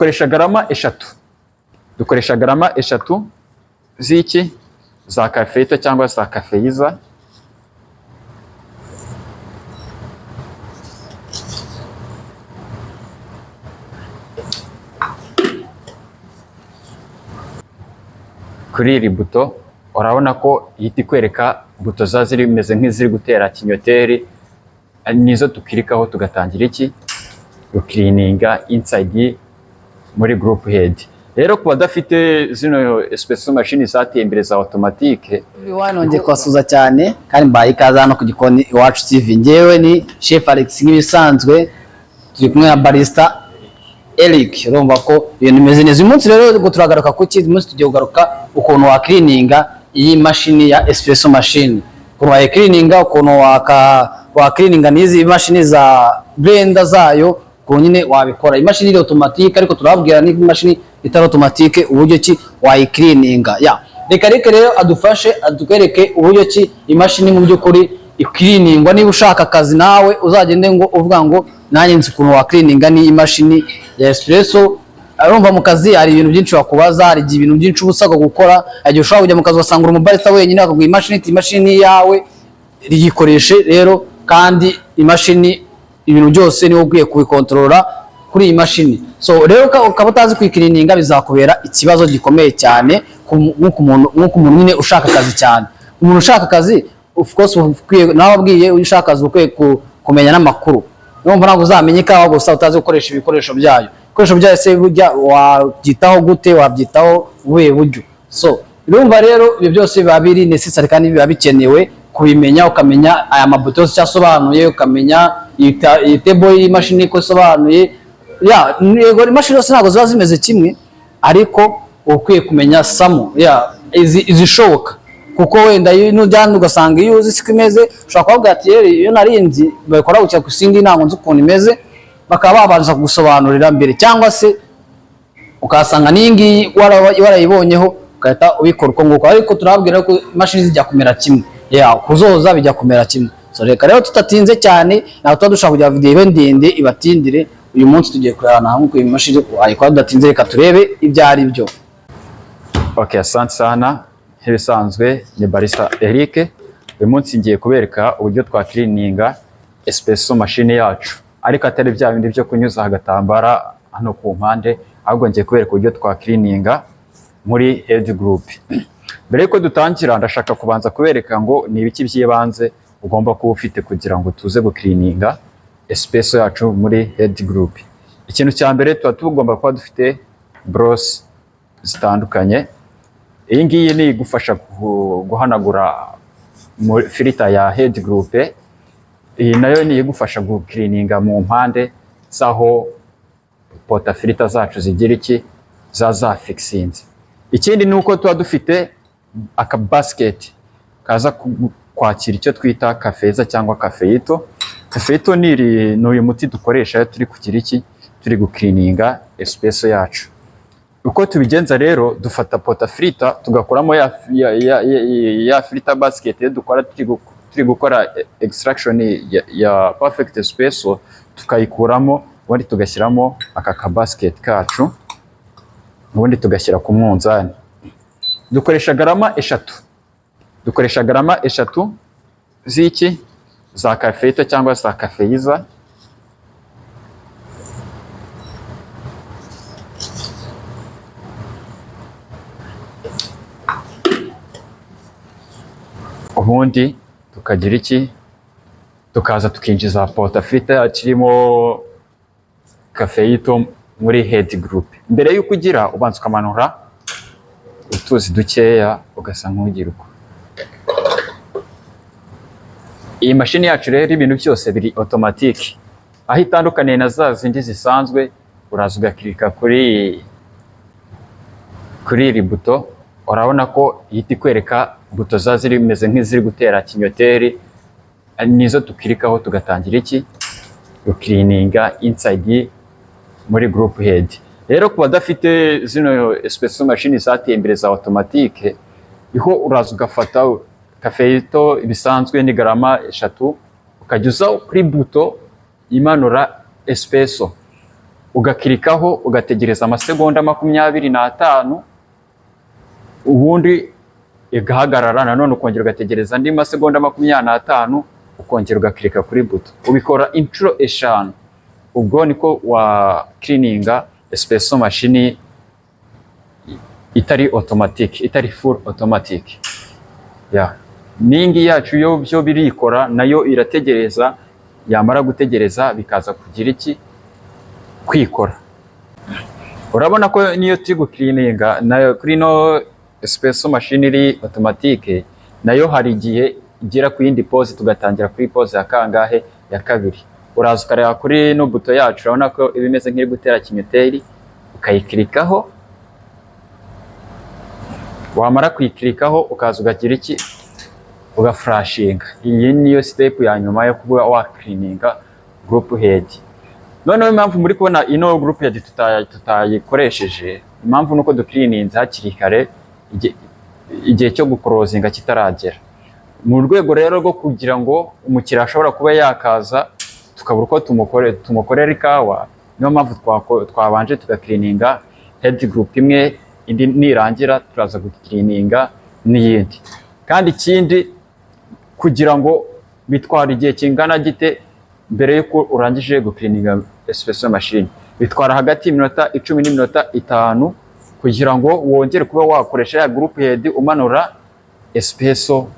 Dukoresha garama 3. Dukoresha garama 3 z'iki? Za Cafetto cyangwa za Cafiza. Kuri iri buto urabona ko ihita ikwereka buto za zimeze nk'iziri gutera kinyoteri, nizo tukirikaho tugatangira iki? Gukirininga inside muri group head. Rero ku badafite zino espresso machine zateye imbere za automatique, nongeye kubasuhuza cyane kandi mbaye ikaze hano ku Gikoni Iwacu TV. Ngewe ni Chef Alex nk'ibisanzwe, turi kumwe na barista Eric. Urumva ko ibintu bimeze neza. Uyu munsi rero ngo turagaruka ku ki? Uyu munsi tugiye kugaruka ukuntu wakirininga iyi mashini ya espresso machine, ukuntu wayikirininga, ukuntu wakirininga n'izi mashini za blender zayo, ukuntu nyine wabikora. Imashini iri automatique, ariko turababwira n'imashini itari automatique uburyo ki wayikirininga. Ya, reka reka rero adufashe atwereke uburyo ki imashini mu by'ukuri ikiriningwa. Niba ushaka akazi nawe uzagende ngo uvuga ngo nanjye nzi ukuntu wakirininga ni imashini ya espresso. Urumva mu kazi hari ibintu byinshi bakubaza, hari igihe ibintu byinshi uba usabwa gukora, hari igihe ushobora kujya mu kazi ugasanga uri umubarista wenyine, bakaguha imashini, iti imashini ni iyawe, yikoreshe. Rero kandi imashini ibintu byose niwe ukwiye kubikontorora kuri iyi mashini. So rero ukaba utazi kuyikirininga, bizakubera ikibazo gikomeye cyane nk'uko umuntu nyine ushaka akazi cyane. Umuntu ushaka akazi, of course, ukwiye nawe abwiye ushaka akazi ukwiye kumenya n'amakuru. Urumva ntabwo uzamenya ikawa gusa utazi gukoresha ibikoresho byayo. Ibikoresho byayo se burya wabyitaho gute? Wabyitaho ubuhe buryo? So urumva rero ibyo byose biba biri necessary kandi biba bikenewe kubimenya, ukamenya aya mabuto yose icyo asobanuye, ukamenya iyi table y'imashini ko isobanuye. Ya, yego, imashini zose ntabwo ziba zimeze kimwe, ariko uba ukwiye kumenya some ya izishoboka, kuko wenda iyo nujyana ugasanga iyo uzi siko imeze, ushobora kubavuga ati "Yeri, iyo narinzi babikora gutya, ku sindi ntabwo nzi ukuntu imeze", bakaba babanza kugusobanurira mbere, cyangwa se ukahasanga n'iyi ngiyi warayibonyeho ugahita ubikora uko nguko. Ariko turababwira ko imashini zijya kumera kimwe, ya, kuzoza bijya kumera kimwe. So reka rero tutatinze cyane, ntabwo tuba dushaka kugira video ibe ndende ibatindire. Uyu munsi tugiye kurebana hamwe uko iyi mashini wayikora tudatinze. Reka turebe ibyo ari byo. Okay, asante sana. Nk'ibisanzwe ni barista Eric. Uyu munsi ngiye kubereka uburyo twakirininga espresso machine yacu, ariko atari bya bindi byo kunyuza agatambara hano ku mpande, ahubwo ngiye kubereka uburyo twakirininga muri head group. Mbere yuko dutangira, ndashaka kubanza kubereka ngo ni ibiki by'ibanze ugomba kuba ufite kugira ngo tuze gukirininga espresso yacu muri head group. Ikintu cya mbere, tuba tugomba kuba dufite brosse zitandukanye. Iyi ngiyi ni igufasha guhanagura muri filter ya head group. Iyi nayo ni igufasha gukirininga mu mpande z'aho portafilter zacu zigira iki, za zafikisinze. Ikindi ni uko tuba dufite aka basket kaza kwakira icyo twita Cafiza cyangwa Cafetto. Cafetto ni uyu muti dukoresha iyo turi kugira iki, turi gukirininga espresso yacu. Uko tubigenza rero, dufata portafilter tugakuramo ya filter basket iyo dukora turi gukora extraction ya perfect espresso, tukayikuramo, ubundi tugashyiramo aka ka basket kacu, ubundi tugashyira ku munzani. Dukoresha garama 3. Dukoresha garama 3 z'iki? Za Cafetto cyangwa za Cafiza. Ubundi tukagira iki? Tukaza tukinjiza portafilter yacu irimo Cafetto muri head group. Mbere y'uko ugira, ubanza ukamanura utuzi dukeya, ugasa nk'ugira uko. Iyi mashini yacu rero ibintu byose biri automatique. Aho itandukaniye na za zindi zisanzwe, uraza ugakirika kuri iri buto, urabona ko ihita ikwereka buto za zimeze nk'iziri gutera kinyoteri, nizo tukirikaho tugatangira iki? Gukirininga inside muri group head. Rero ku badafite zino espresso machine zateye imbere za automatique, iho uraza ugafata Cafetto bisanzwe ni garama 3, ukajya uza kuri buto imanura espresso. Ugakirikaho, ugategereza amasegonda 25, ubundi igahagarara. Nanone ukongera ugategereza andi masegonda 25, ukongera ugakirika kuri buto. Ubikora inshuro 5. Ubwo niko wa cleaninga espresso machine itari automatic, itari full automatic. Ya n'ingi yacu yo byo birikora, nayo irategereza, yamara gutegereza bikaza kugira iki? Kwikora. Urabona ko niyo turi gucleaninga nayo kuri no espresso machine iri automatique, nayo hari igihe igera ku yindi pause, tugatangira kuri pause ya kangahe? Ya kabiri. Uraza ukareba kuri no buto yacu, urabona ko iba imeze nk'iri gutera kinyoteri, ukayikirikaho. Wamara kuyikirikaho, ukaza ugagira iki? Ugaflushinga. Iyi niyo step ya nyuma yo kuba wacleaninga group head. Noneho impamvu muri kubona ino group head tutayikoresheje, impamvu nuko ducleaninze hakiri kare, igihe cyo guclosinga kitaragera, mu rwego rero rwo kugira ngo umukiriya ashobora kuba yakaza tukabura uko tumukorera ikawa. Niyo mpamvu twabanje tugacleaninga head group imwe, indi nirangira turaza gucleaninga n'iyindi. Kandi ikindi, kugira ngo bitwara igihe kingana gite mbere y'uko urangije gucleaninga espresso machine? Bitwara hagati y'iminota 10 n'iminota 5 kugira ngo wongere kuba wakoresha ya group head umanura espresso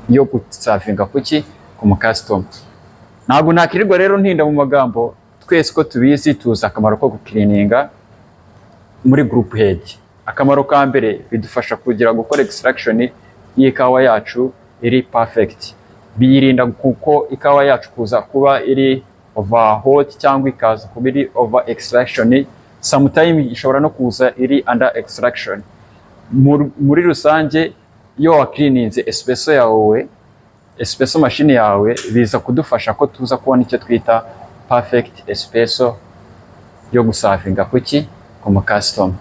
yo guservinga kuki? Ku mucustomer. Ntabwo nakirirwa rero ntinda mu magambo. Twese ko tubizi, tuzi akamaro ko gucleaninga muri group head. Akamaro ka mbere, bidufasha kugira gukora extraction y'ikawa yacu iri perfect, biyirinda kuko ikawa yacu kuza kuba iri over hot cyangwa ikaza kuba iri over extraction. Sometime ishobora no kuza iri under extraction. Muri rusange, iyo wacleaninze espresso yawe, espresso machine yawe, biza kudufasha ko tuza kubona icyo twita perfect espresso yo guservinga kuki? Ku mucustomer.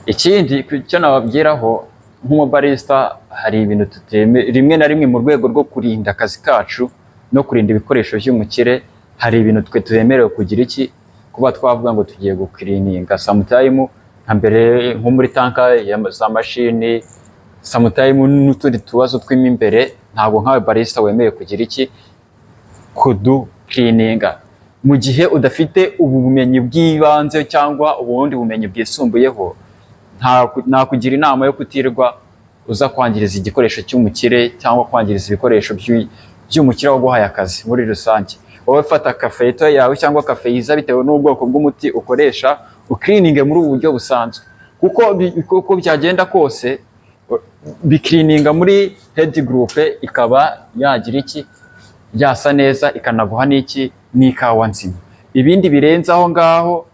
Ikindi icyo nababwiraho nk'umubarista, hari ibintu tuteme rimwe na rimwe mu rwego rwo kurinda akazi kacu no kurinda ibikoresho by'umukire. Hari ibintu twe tutemerewe kugira iki? Kuba twavuga ngo tugiye gucleaninga. Sometime nka mbere nko muri tank za mashini, sometime n'utundi tubazo tw'imo imbere, ntabwo nkawe barista wemerewe kugira iki? Kuducleaninga mu gihe udafite ubu bumenyi bw'ibanze cyangwa ubundi bumenyi bwisumbuyeho. Nakugira inama yo kutirwa uza kwangiriza igikoresho cy'umukire cyangwa kwangiriza ibikoresho by'umukire waguhaye akazi muri rusange. Wowe fata Cafetto yawe cyangwa Cafiza, bitewe n'ubwoko bw'umuti ukoresha, ucleaninge muri ubu buryo busanzwe, kuko byagenda kose bicleaninga muri head group, ikaba yagira iki? Yasa neza, ikanaguha n'iki? N'ikawa nzima. Ibindi birenze aho ngaho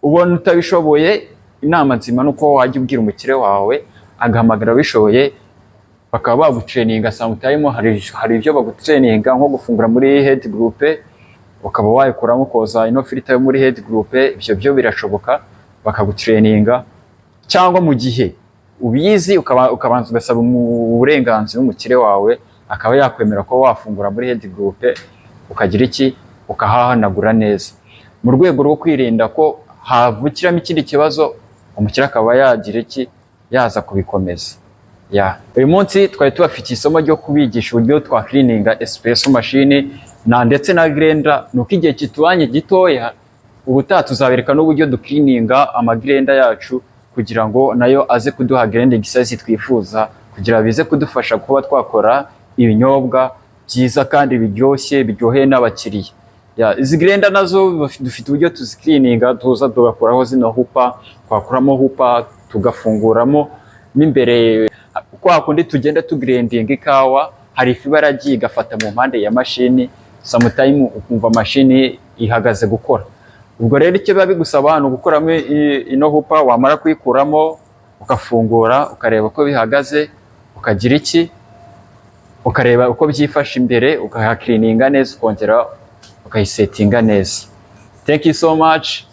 ubona utabishoboye, inama nzima ni uko wajya ubwira umukire wawe agahamagara abishoboye bakaba bagutraininga. Sometime hari ibyo bagutraininga, nko gufungura muri head group, ukaba wayikuramo, koza ino filter yo muri head group. Ibyo byo birashoboka, bakagutraininga, cyangwa mu gihe ubizi ukabanza ugasaba uburenganzira umukire wawe, akaba yakwemera ko wafungura muri head group, ukagira iki? Ukahahanagura neza, mu rwego rwo kwirinda ko havukiramo ikindi kibazo, umukire akaba yagira iki? Yaza kubikomeza. Ya, uyu munsi twari tubafitiye isomo ryo kubigisha uburyo twacleaninga espresso machine na ndetse na grinder. Nuko igihe kitubanye gitoya, ubutaha tuzabereka n'uburyo ducleaninga amagrinder yacu kugira ngo nayo aze kuduha grinding size twifuza, kugira bize kudufasha kuba twakora ibinyobwa byiza kandi biryoshye, biryoheye n'abakiriya. Ya, izi grinder nazo dufite uburyo tuzicleaninga. Tuza tugakuraho zino hopper, twakuramo hopper tugafunguramo mo imbere. Kwa kundi tugenda tugrindinga ikawa, hari ifu iba yaragiye igafata mu mpande ya mashini, sometime ukumva mashini ihagaze gukora. Ubwo rero icyo biba bigusaba ni ugukuramo ino hopper. Wamara kuyikuramo, ugafungura, ukareba uko bihagaze, ukagira iki? Ukareba uko byifashe imbere, ukahacleaninga neza, ukongera ukayisettinga neza. Thank you so much.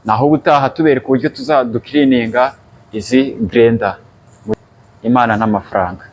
Naho ubutaha tubereka uburyo tuzaducleaninga izi grinder. Imana n'amafaranga.